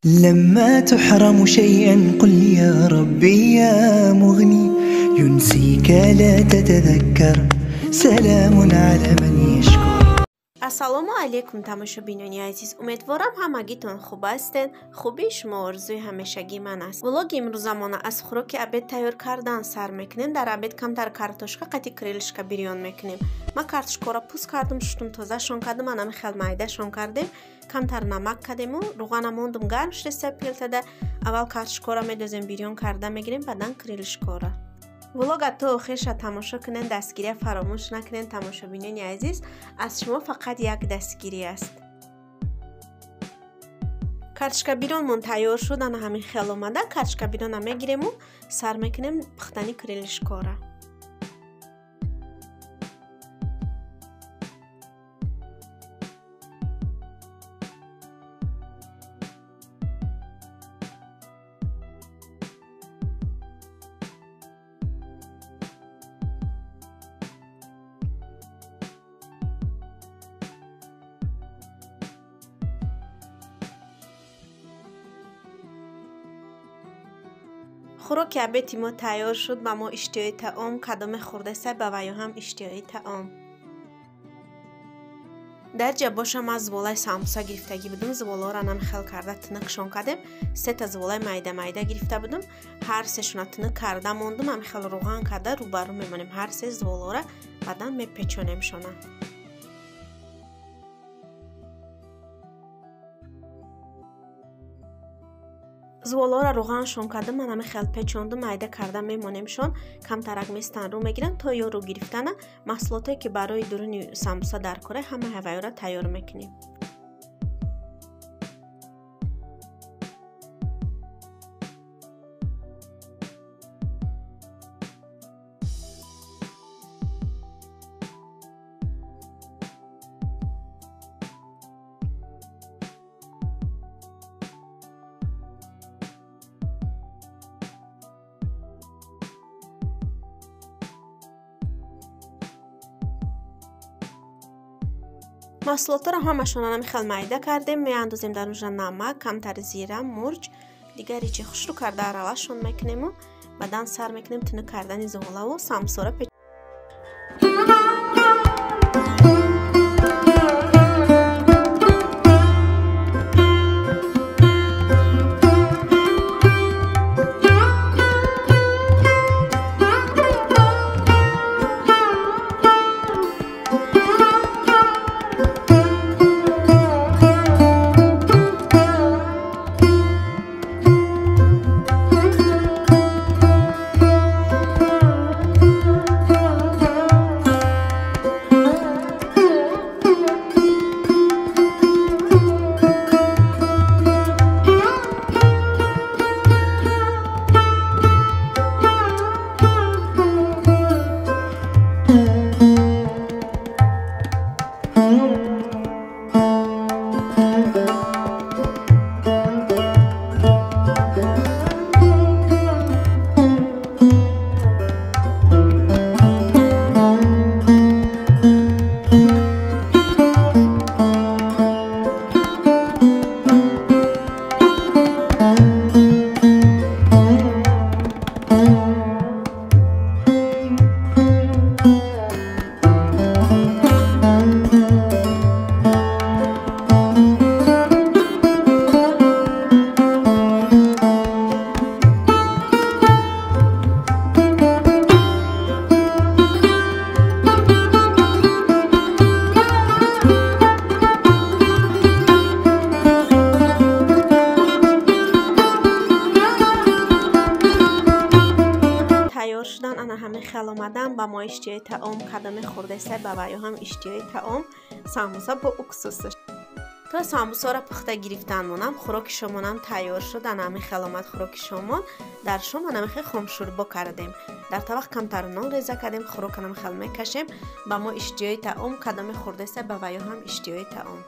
لما تحرم شيئا قل يا ربي يا مغني ينسيك لا تتذكر سلام على من يشكر. Ассалому алайкум, тамошобинони азиз. Умедворам, ҳамагитон хуб ҳастед. Хубии шумо орзуи ҳамешагии ман аст. Влоги имрӯзамона аз хӯроки обед тайёр кардан сар мекунем. Дар обед камтар картошка қати крылышка бирён мекунем. Ман картошкаро пӯст кардум, шуштум, тозашон кардум, анами хел майдашон кардем, камтар намак кардему, руғана мондум гарм шудеста пилтада. Аввал картошкаро медозем, бирён карда мегирем, баъдан крылышкаро. Влога то охирша тамошо кунед, дастгирия фаромӯш накунед, тамошобинони азиз. Аз шумо фақат як дастгирӣ аст. Картошка бирёнмон тайёр шуд, ана ҳамин хел омада. Картошка бирёна мегирему сар мекунем пухтани крылышкора. Хӯроки обеди мо тайёр шуд. Ба мо иштиҳои таом, кадоме хӯрдеса, ба ваё ҳам иштиҳои таом. Дар ҷа бошам аз зволаи самбуса гирифтагӣ будум. Зволаро нам хел карда тинукшон кардем. Сета зволаи майда майда гирифта будум, ҳар сешона тинук карда мондум. Ҳам хел руған карда рӯбарӯ мемонем ҳар се зволаро, баъдан мепечонемшона. Зволаро руғаншон кардам, манами хел печондум, майда карда мемонемшон. Камтарак местан рӯ мегирам то ё рӯ гирифтана. Маҳсулотое ки барои дуруни самбуса дар кора, ҳама ҳавайёро тайёр мекунем. Маҳсулотро ҳамашонро ҳамин хел майда кардем, меандозем дар онҷа намак, камтар зира, мурч, дигари чи хушрӯ карда аралашон мекунему, баъдан сар мекунем тинук кардани зуғлаву самбусаро. Хел омадан ба мо иштиҳои таом, кадоме хӯрдеса, ба ваё ҳам иштиҳои таом. Самбуса бо уксусаш. То самбусаро пухта гирифтан монам, хӯроки шомонам тайёр шуд. Ана ҳамин хел омад хӯроки шомон. Дар шом ана хел хомшӯрбо кардем. Дар тавақ камтар нон реза кардем, хӯроканам хел мекашем. Ба мо иштиҳои таом, кадоме хӯрдеса, ба ваё ҳам иштиҳои таом.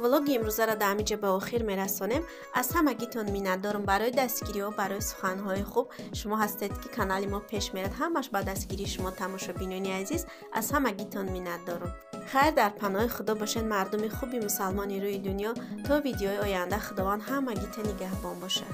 Влоги имрӯзаро дар ҳамин ҷо ба охир мерасонем. Аз ҳамагитон миннатдорам барои дастгириҳо, барои суханҳои хуб. Шумо ҳастед ки канали мо пеш мерад, ҳамаш ба дастгирии шумо, тамошобинони азиз. Аз ҳамагитон миннатдорам. Хайр, дар паноҳи Худо бошед, мардуми хуби мусалмони рӯи дунё. То видеои оянда Худованд ҳамагита нигаҳбон бошад.